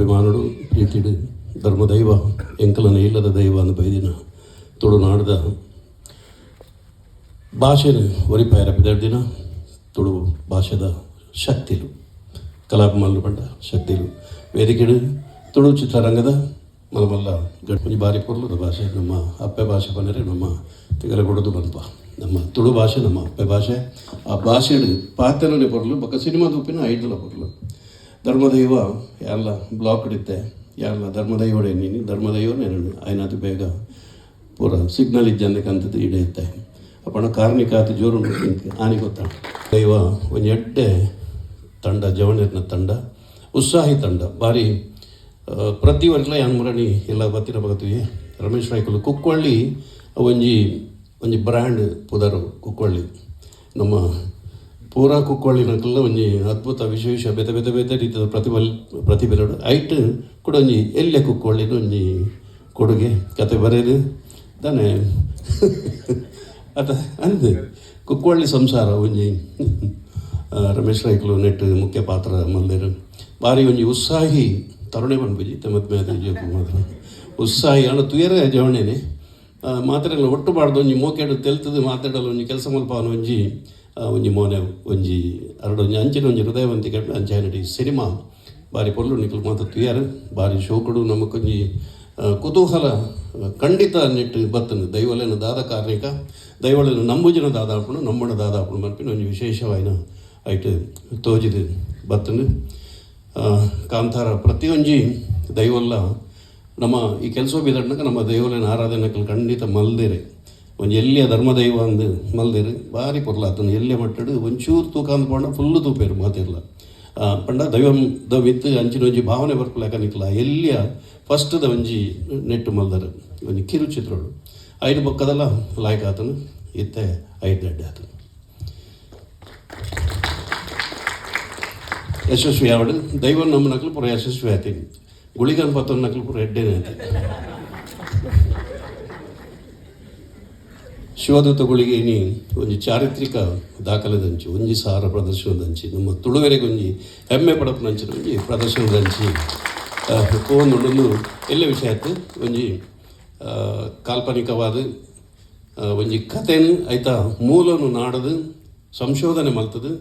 ಅಭಿಮಾನುಡು ಪ್ರೀತಿಡು ಧರ್ಮದೈವ ಎಂಕಲನ ಇಲ್ಲದ ದೈವ ಅಂದ್ ಬೈದಿನ ತುಳುನಾಡ್ದ ಭಾಷೆನ ಒರಿಪಾಯರ ದಿನ ತುಳು ಭಾಷೆದ ಶಕ್ತಿಲು, ಕಲಾಭಿಮಾನುಲು ಪಂಡ ಶಕ್ತಿಲು, ವೇದಿಕೆಡು ತುಳು ಚಿತ್ರರಂಗದ ಮಲ್ಲ ಮಲ್ಲ ಗಣಪತಿ. ಬಾರಿ ಪೊರ್ಲುದ ಭಾಷೆ ನಮ್ಮ ಅಪ್ಪೆ ಭಾಷೆ ಪಂದರೆ ನಮ್ಮ ತಿಗಲೆ ಕೊಡೋದು ಬನ್ಪ. ನಮ್ಮ ತುಳು ಭಾಷೆ ನಮ್ಮ ಅಪ್ಪೆ ಭಾಷೆ. ಆ ಭಾಷೆಡ್ ಪಾತೆರನೆ ಪೊರ್ಲು, ಬೊಕ್ಕ ಸಿನಿಮಾ ತೂಪಿನ ಐಡ್ಲ ಪೊರ್ಲು. ಧರ್ಮದೈವ ಯಾನ್ಲ ಬ್ಲಾಕ್ ಇತ್ತೆ, ಯಾನ್ಲ ಧರ್ಮದೈವಡೆ ನೀನು ಧರ್ಮದೈವ ನೆನಡು ಆಯ್ನಾತ್ ಬೇಗ ಪೂರ ಸಿಗ್ನಲ್ ಇಜ್ಜಂದೆ ಕಂತದ್ದು ಇಡೆ ಇತ್ತೆ. ಅಪ್ಪಣ ಕಾರ್ಣಿಕ ಆತ ಜೋರು ಆನಿ ಗೊತ್ತಾಂಡು. ದೈವ ಒಂಜಿ ಎಡ್ಡೆ ತಂಡ, ಜವನೆರ್ನ ತಂಡ, ಉತ್ಸಾಹಿ ತಂಡ ಬಾರಿ. ಪ್ರತಿ ವರ್ಗಲ ಯಾನ್ ಮುರಣಿ ಎಲ್ಲ ಬತ್ತಿನ ಬಗತ್ವಿ. ರಮೇಶ್ ರೈಕುಲು ಕುಕ್ವಳ್ಳಿ ಒಂಜಿ ಒಂಜಿ ಬ್ರ್ಯಾಂಡ್ ಪುದರು. ಕುಕ್ವಳ್ಳಿ ನಮ್ಮ ಪೂರಾ ಕುಕ್ವಳ್ಳಿನಕಲ್ಲ ಒಂಜಿ ಅದ್ಭುತ ವಿಶೇಷ ಬೇತೆ ಬೇತೆ ಬೇತೆ ರೀತಿಯ ಪ್ರತಿಭೆಗಳು. ಐಟ್ ಕೂಡ ಒಂಜಿ ಎಲ್ಲೆ ಕುಕ್ವಳ್ಳಿನ ಒಂಜಿ ಕೊಡುಗೆ. ಕತೆ ಬರೆದು ತಾನೆ ಅತ ಅಂದ್ ಕುಕ್ವಳ್ಳಿ ಸಂಸಾರ ಒಂಜಿ ರಮೇಶ್ ರೈಕುಲು ನೆಟ್ ಮುಖ್ಯ ಪಾತ್ರ ಮಲ್ದೇರು. ಬಾರಿ ಒಂಜಿ ಉತ್ಸಾಹಿ ತರುಣೆ ಪನ್ಪುಜಿ ಮದ್ಮೆ ಮಾತ್ರ ಉತ್ಸಾಹಿ ಅಣ್ಣ ತುಯರೆ ಜವಣೆನೆ ಮಾತ್ರೆಲ್ಲ ಒಟ್ಟು ಬಾರ್ದು. ಒಂಜಿ ಮೋಕೆಡು ತೆಲ್ತದು ಮಾತಾಡಲು ಒಂಜಿ ಕೆಲಸ ಮಲ್ಪಾವನ ಒಂಜಿ ಒಂಜಿ ಮೋನೆ ಒಂಜಿ ಅರಡು ಒಂಜಿ ಅಂಚಿನ ಒಂಜಿ ಹೃದಯವಂತಿಕೆ. ಅಂಚಾಯಿನಟಿ ಸಿನಿಮಾ ಬಾರಿ ಪೊರ್ಲು, ನಿಕುಲು ಮಾತ ತುಯಾರು. ಬಾರಿ ಶೋಕುಡು ನಮಕೊಂಜಿ ಕುತೂಹಲ ಖಂಡಿತ ನೆಟ್ಟು ಬತ್ತನು. ದೈವಲೇನ ದಾದ ಕಾರ್ಣಿಕ, ದೈವಲೇನ ನಂಬುಜಿನ ದಾದಾಪುಣು ನಮ್ಮಣ ದಾದಾಪುಣು ಮನ್ಪಿನ ಒಂಜಿ ವಿಶೇಷವಾಯಿನ ಐಟ್ ತೋಜಿದು ಬತ್ತನು. ಕಾಂತಾರ ಪ್ರತಿಯೊಂಜಿ ದೈವಲ್ಲ ನಮ್ಮ ಈ ಕೆಲಸ ಬಿದಡ್ನಕ ನಮ್ಮ ದೈವಲೇನ ಆರಾಧನೆ ಖಂಡಿತ ಮಲ್ದಿರೆ. ಒಂಜಿ ಎಲ್ಲಿಯ ಧರ್ಮದೈವ ಅಂದು ಮಲ್ದಿರು. ಬಾರಿ ಪೊರ್ಲಾತನು. ಎಲ್ಲಿಯ ಮಟ್ಟಡು ಒಂಚೂರು ತೂಕ ಅಂದ್ ಪಂಡ ಫುಲ್ಲು ತೂಪೇರು ಮಾತಿರ್ಲ. ಪಂಡ ದೈವಂ the ಮಿತ್ತು ಅಂಚಿನ ಒಂಜಿ ಭಾವನೆ ಬರ್ಪುಲೆಕ ನಿಕ್ಲ ಎಲ್ಲಿಯ ಫಸ್ಟ್ದ ಒಂಜಿ ನೆಟ್ಟು ಮಲ್ದರು ಒಂಜಿ ಕಿರು ಚಿತ್ರಡು. ಐದು ಬೊಕ್ಕದಲ್ಲ ಲಾಯ್ಕ್ ಆತನು, ಇತ್ತೆ ಐದು ದಡ್ಡೆ ಆತನು. ಯಶಸ್ವಿ ಆವಡು. ದೈವ ನಮ್ಮ ನಕಲು ಪೂರ ಯಶಸ್ವಿ ಆಯ್ತೀನಿ. ಗುಳಿಗನ್ ಪತ್ತೊಂದು ನಕಲು ಪೂರ ಎಡ್ಡೇನೆ ಆಯ್ತೀನಿ. ಶಿವದೂತ ಗುಳಿಗೆ ಇನಿ ಒಂಜಿ ಚಾರಿತ್ರಿಕ ದಾಖಲೆದಂಚಿ ಒಂಜಿ ಸಾರ ಪ್ರದರ್ಶನದಂಚಿ ನಮ್ಮ ತುಳುವೆರೆಗೆ ಒಂಜಿ ಹೆಮ್ಮೆ ಪಡಪುನಂಚಿನ ಒಂಜಿ ಪ್ರದರ್ಶನದಂಚಿ ಪೋವೊಂದುಂಡು. ಎಲ್ಲ ವಿಷಯ ಆಯ್ತು. ಒಂಜಿ ಕಾಲ್ಪನಿಕವಾದ ಒಂಜಿ ಕಥೆನು ಐತ ಮೂಲನು ನಾಡದು ಸಂಶೋಧನೆ ಮಲ್ತದು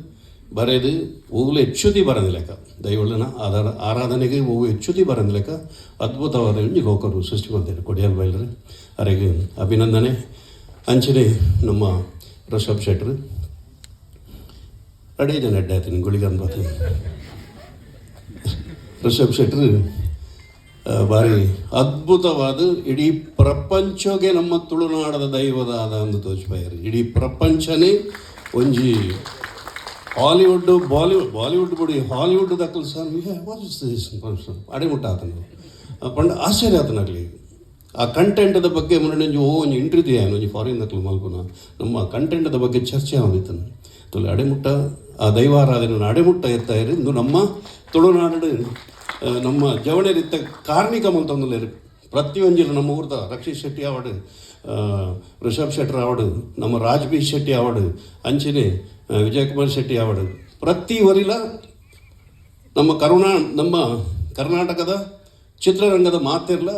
ಬರೆದು ಓವುಲ ಹೆಚ್ಚುತಿ ಬರಂದಿಲೆಕ್ಕ, ದೈವಳ್ಳನ ಆಧಾರ ಆರಾಧನೆಗೆ ಓವು ಹೆಚ್ಚುತಿ ಬರಂದಿಲೆಕ್ಕ ಅದ್ಭುತವಾದ ಒಂಜಿ ಲೋಕರು ಸೃಷ್ಟಿ ಮಾಡ್ತಾರೆ ಕೊಡಿಯಾಲ್ ಬೈಲರು. ಅರೆಗೆ ಅಭಿನಂದನೆ. ಅಂಚನೆ ನಮ್ಮ ಋಷಭ್ ಶೆಟ್ರು ಅಡೇ ಜನ ಅಡ್ಡೆ ಆತೀನಿ ಗುಳಿಗನ್ ಬಾತು. ಋಷಭ್ ಶೆಟ್ರು ಭಾರಿ ಅದ್ಭುತವಾದ ಇಡೀ ಪ್ರಪಂಚಗೆ ನಮ್ಮ ತುಳುನಾಡದ ದೈವದಾದ ಅಂದು ತೋಚ್ಪಾಯರು. ಇಡೀ ಪ್ರಪಂಚನೇ ಒಂಜಿ ಹಾಲಿವುಡ್ ಬಾಲಿವುಡ್, ಬಾಲಿವುಡ್ ಬುಡಿ ಹಾಲಿವುಡ್ ದಕ್ಕಲು ಸರ್ ಅಡೆ ಮುಟ್ಟ ಆತನು ಪಂಡ ಆಶ್ಚರ್ಯ ಆತನಾಗ್ಲಿ. ಆ ಕಂಟೆಂಟದ ಬಗ್ಗೆ ಮೊನ್ನೆ ಒಂಜಿ ಒಂಜಿ ಇಂಟರ್ವ್ಯೂ ಆಯ್ನು ಒಂಜಿ ಫಾರಿನ್ ದಕ್ಕಲು ಮಲ್ಪುನ ನಮ್ಮ ಕಂಟೆಂಟದ ಬಗ್ಗೆ ಚರ್ಚೆ ಆವೊಂದಿತ್ತನು. ತುಲೆ ಅಡೆಮುಟ್ಟ ಆ ದೈವಾರಾಧನೆ ಅಡೆಮುಟ್ಟ ಎತ್ತಾಯಿರು. ಇಂದು ನಮ್ಮ ತುಳುನಾಡು ನಮ್ಮ ಜವಣರಿತ್ತ ಕಾರ್ಣಿಕ ಮಲ್ತೊಂದುಲ್ಲೆರ್. ಪ್ರತಿಯೊಂಜಿಲ ನಮ್ಮ ಊರ್ದ ರಕ್ಷಿತ್ ಶೆಟ್ಟಿ ಆವಡ್, ಋಷಭ್ ಶೆಟ್ಟರ್ ಆವಡ್, ನಮ್ಮ ರಾಜ್ ಬಿ ಶೆಟ್ಟಿ ಆವಡ್, ಅಂಚನೆ ವಿಜಯಕುಮಾರ್ ಶೆಟ್ಟಿ ಆವಡ್, ಪ್ರತಿ ವರಿಲ ನಮ್ಮ ಕರ್ನಾಟಕದ ಚಿತ್ರರಂಗದ ಮಾತಿರ್ಲ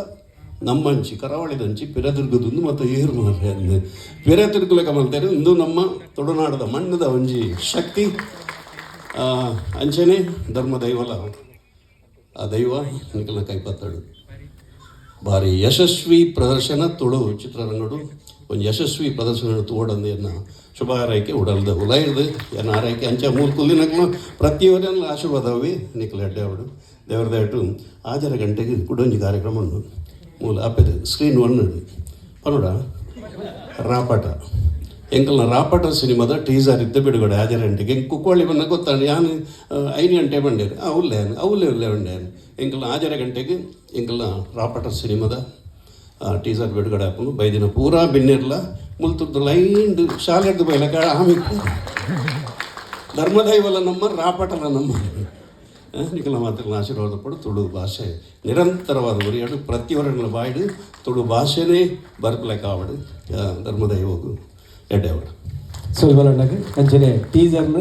ನಮ್ಮಂಚಿ ಕರಾವಳಿದಂಚಿ ಪಿರದುರ್ಗದಂದು ಮತ್ತು ಏರು ಮಾರ್ರೆ ಅಂದು ಪಿರತಿರ್ಗುಲೆಕ ಮಲ್ತೇರು. ಇಂದು ನಮ್ಮ ತುಳುನಾಡದ ಮಣ್ಣದ ಒಂಜಿ ಶಕ್ತಿ. ಅಂಚನೆ ಧರ್ಮ ದೈವಲ ಆ ದೈವ ನಿಕಲ್ನ ಕೈಪತ್ತಾಡು. ಭಾರಿ ಯಶಸ್ವಿ ಪ್ರದರ್ಶನ ತುಳು ಚಿತ್ರರಂಗಡು ಒಂದು ಯಶಸ್ವಿ ಪ್ರದರ್ಶನ ತೋಡಂದು ಎನ್ನ ಶುಭ ಹಾರೈಕೆ. ಉಡಲ್ದ ಉಲೈರ್ದು ಎನ್ನ ಆರೈಕೆ. ಅಂಚ ಮೂರು ಕುಲ್ಲಿನಕ್ಲು ಪ್ರತಿಯೊಂದನ್ನು ಆಶೀರ್ವಾದವಿ. ನಿಕಲ್ ಎಡ್ಡೆ ಅವಡು. ದೇವರ ದಯಟು ಆಜರ ಗಂಟೆಗೆ ಕುಡೊಂಜಿ ಕಾರ್ಯಕ್ರಮ ಉಂಡು. ಮೂಲ ಅಪ್ಪೆದು ಸ್ಕ್ರೀನ್ ಒನ್ ಪನೋಡ ರಾಪಾಟ, ಎಂಕಲ್ನ ರಾಪಾಟ ಸಿನಿಮಾದ ಟೀಸರ್ ಇದ್ದ ಬಿಡುಗಡೆ ಆಜರ ಗಂಟೆಗೆ. ಎಂಕ್ ಕುಕ್ಕೋಳಿ ಬನ್ನ ಗೊತ್ತಾಂಡು. ಯಾನ್ 5 ಗಂಟೆ ಬಂಡೇರು ಉಲ್ಲೆ ಅವಲ್ಲೇ ಉಲ್ಲೆ ಬಂಡೆ. ಎಂಕಲ್ನ ಆಜರ ಗಂಟೆಗೆ ಎಂಕಲ್ನ ರಾಪಾಟ ಸಿನಿಮಾದ ಟೀಸರ್ ಬಿಡುಗಡೆ ಆಪುಂಡು. ಬೈದಿನ ಪೂರಾ ಬಿನ್ನಿರ್ಲ ಮುಲ್ತುರ್ದು ಲೈನ್ ಶಾಲೆಡ್ದು ಬೈಲಕ ಆಮೆ ಧರ್ಮದೈವಲ ನಮ್ಮ ರಾಪಟಲ ನಮ್ಮ ನಿಕಲ ಮಾತ್ರ ಆಶೀರ್ವಾದ ಪಡು. ತುಳು ಭಾಷೆ ನಿರಂತರವಾದ ಉರಿಯಾಡು. ಪ್ರತಿಯೊರಗಳ ಬಾಯ್ಡು ತುಳು ಭಾಷೆನೇ ಬರ್ಪಲೆಕ್ಕ ಆವಡು. ಧರ್ಮದೈವಗು ಎಡ್ಡೆ ಆವಡು. ಸೊಲ್ಬಲಣ್ಣಗ್ ಅಂಚನೆ ಟೀಸರ್ನ.